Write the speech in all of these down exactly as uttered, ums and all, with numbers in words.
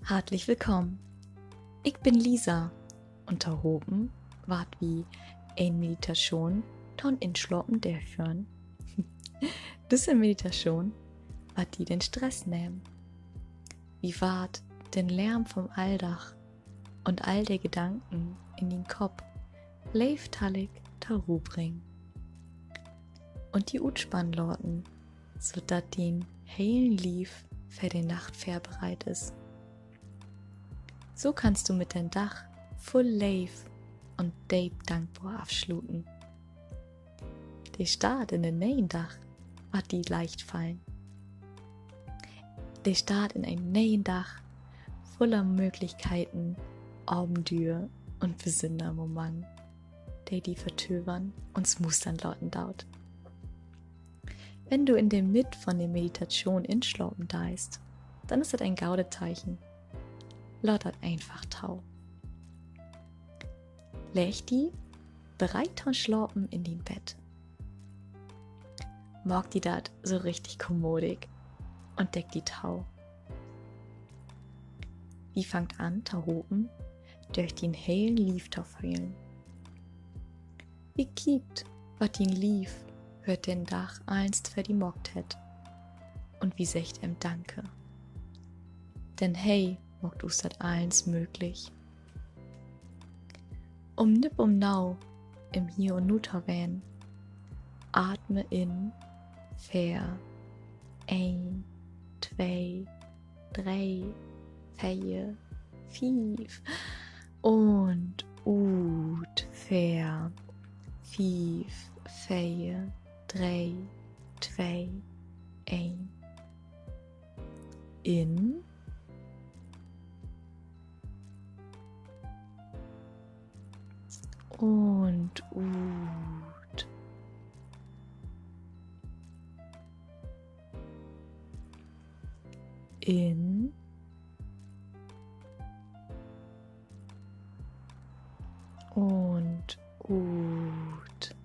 Hartlich willkamen. Ik bün Lisa un tohopen warrt wi en Meditatschoon to'n Inslapen dörföhren. Düsse Meditatschoon warrt di den Stress nehmen. Wi warrt den Lärm vun'n Alldag un all de Gedanken in dien Kopp leevtallig to Roh bringen un di utspannen laten, so dat dien helen Lief för de Nacht vörbereit is. So kannst du mit den Dag vull Leev un deep dankbor afsluten. De Start in den ne'en Dag warrt di leicht fallen. De Start in en ne'en Dag vuller Mööglichkeiten, Aventüer un besünner Momang, de di vertövern un smustern laten doot. Wenn du in de Midd von de Meditatschoon inslapen deist, denn is dat en godet Teichen. Laat dat eenfach to. Legg di bereit to'n Slapen in dien Bett. Maak di dat so richtig kommodig un deck di to. Wi fangt an tohopen, dörch dien helen Lief to föhlen. Wi kiekt, wat dien Lief hüüt den Dag allens för di maakt hett, un wi seggt em Danke. Denn he maakt us dat allens mööglich. Um nipp un nau im Hier un Nu to ween, atme in, veer, een, twee, dree, veer, fief, un ut, veer, fief, veer, dree, twee, een. In. Un ut. In. Un ut.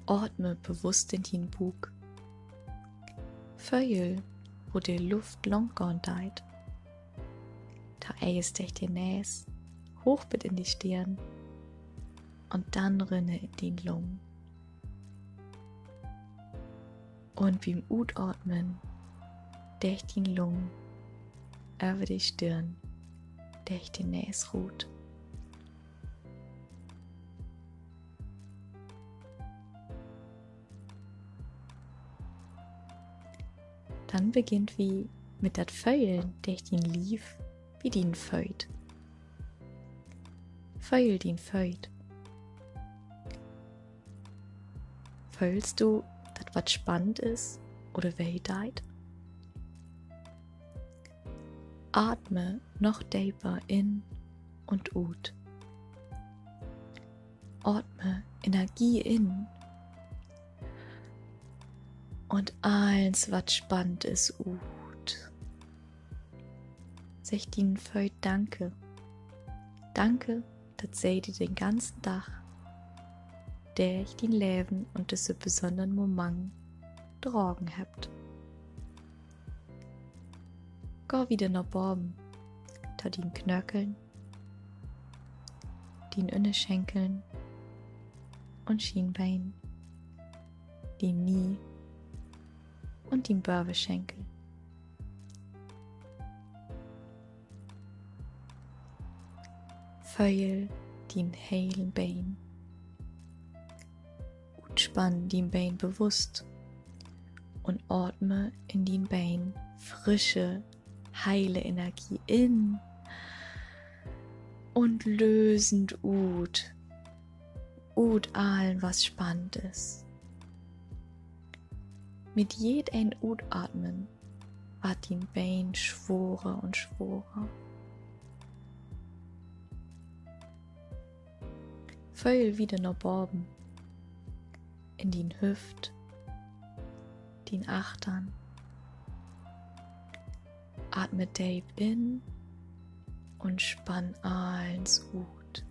Atme bewusst in dien Buuk. Föhl, wo de Luft langgahn deit. Toeerst dörch de Nees, hooch bit in de Stirn un denn rünner in dien Lungen. Un bi'n Utatmen dörch dien Lungen, över de Stirn, dörch de Nees rut. Denn beginnt wi mit dat Föhlen dörch dien Lief bi dien Fööt. Föhl dien Fööt. Föhlst du, dat wat spannt is oder weh deit? Atme noch deper in un ut. Atme Energie in un allens, wat spannt is, ut. Segg dien Fööt Danke. Danke, dat se di den ganzen Dag dörch dien Leven un düsse besünnern Momang dragen hebbt. Gah wieder na baven, to dien Knökeln, dien Ünnerschenkeln un Schienbeen, dien Knie un dien Böverschenkel. Föhl dien helen Been. Utspann dien Been bewusst un atme in dien Been frische, heile Energie in un lösend ut, ut allen, wat spannt is. Mit jedeen Utatmen warrt dien Been sworer un sworer. Föhl wieder na baven in dien Hüft, dien Achtern. Atme deep in un spann allens ut.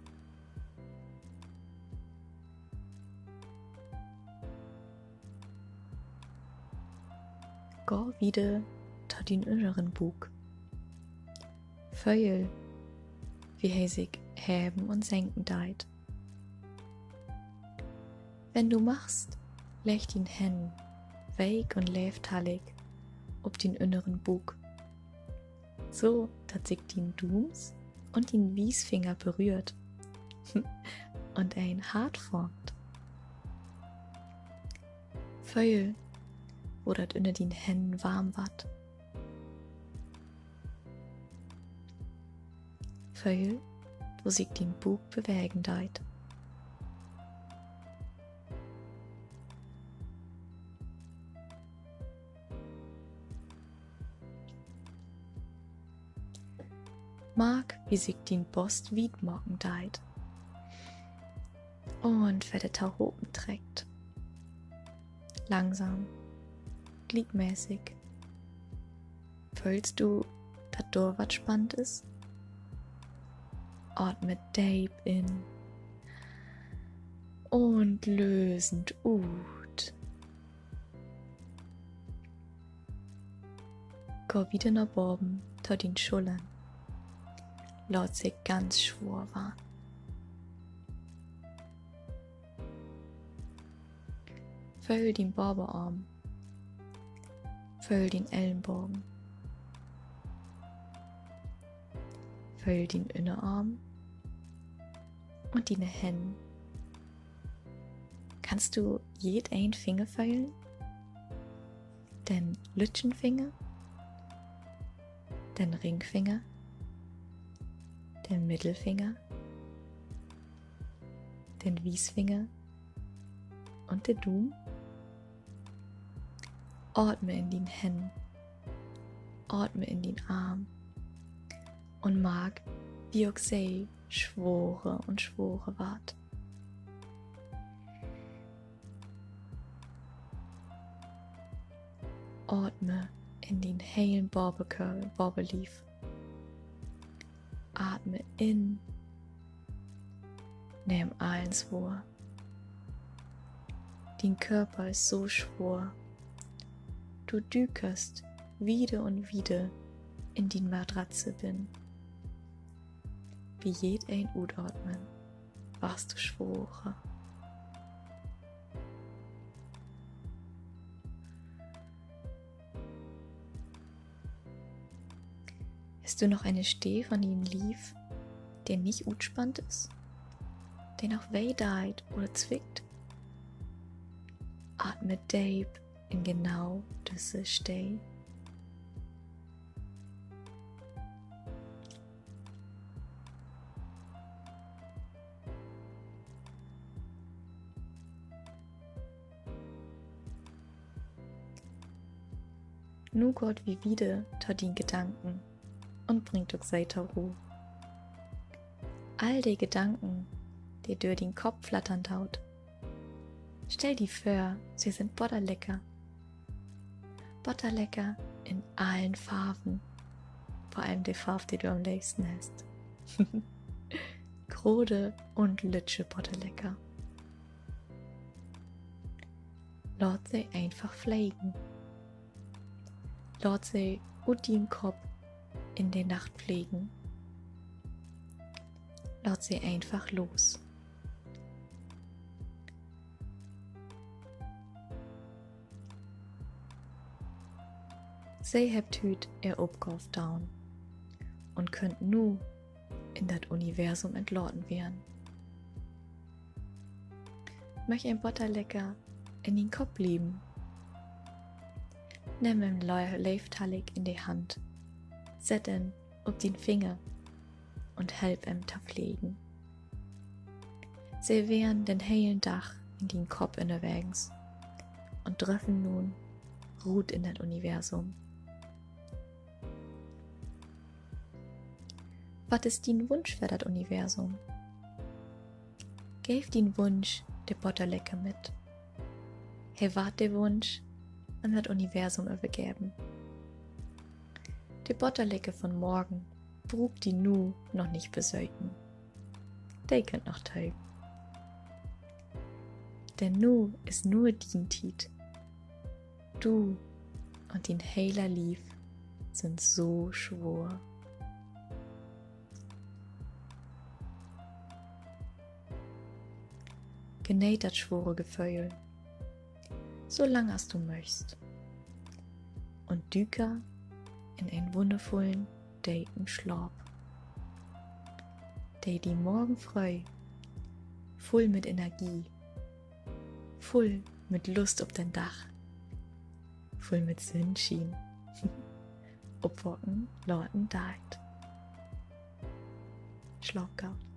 Gah wieder to dien ünneren Buuk. Föhl, wie he sik heven un senken deit. Wenn du magst, legg dien Hänn week un leevtallig op dien ünneren Buuk, so dat sik dien Duums un dien Wiesfinger berührt un en Hart formt. Föhl, wo dat ünner dien Hännen warm warrt. Föhl, wo sik dien Buuk bewegen deit. Mark, wie sik dien Bost wiet maken deit un wedder tohopen treckt. Langsam, gliekmäßig. Föhlst du, dat dor wat spannt is? Atme deep in un lösend ut. Gah wieder na baven to dien Schullern. Laat se ganz swoor warrn. Föhl dien Bavenarm. Föhl dien Ellenbagen. Föhl dien Ünnerarm un diene Hänn. Kannst du jedeen Finger föhlen? Den lüttjen Finger, den Ringfinger, den Middelfinger, den Wiesfinger un den Duum? Atme in dien Hänn, atme in dien Arm un mark, wie ok se sworer un sworer warrt. Atme in dien helen Bavekörper, Baveliev. Atme in. Nehm allens wohr. Dien Körper is so swoor. Du dükerst wieder un wieder in dien Matratze binnen. Bi jedeen Utatmen warrst du sworer. Hest du noch ene Steed von dien Liev, de nich utspannt is, de noch weh deit oder zwickt? Atme deep in genau düsse Steed. Nu gaht wi wieder to dien Gedanken un bringt ok se to Roh. All de Gedanken, de dör dien Kopp flattern doot, stell di vör, se sünd Botterlecker. Botterlecker in allen Farven. Vör allem de Farv, de du an'n leevsten hest. Grote un lüttje Botterlecker. Laat se eenfach flegen. Laat se ut dien Kopp in de Nacht flegen. Laat se eenfach los. Se hebbt hüüt ehr Opgaav daan un köönt nu in dat Universum entlaten weern. Möcht en Botterlecker in dien Kopp blieven? Nehm em le-, leevtallig in de Hand, sett em op dien Finger un help em to flegen. Se weren den helen Dag in dien Kopp ünnerwegens un dröffen nu rut in dat Universum. Wat is dien Wunsch för dat Universum? Geev dien Wunsch de Botterlecker mit. He warrt de Wunsch an dat Universum övergeven. De Botterlecker von morgen bruukt di nu noch nich besöken. De köönt noch töven. Denn nu is nur dien Tiet. Du un dien heler Lief sünd so swoor. Geneet dat swore Geföhl, so lang as du möchst, un düük in en wunnervullen, depen Slaap, de di morgen fröh vull mit Energie, vull mit Lust op den Dag, vull mit Sünnschien opwaken laten deit. Slaap goot.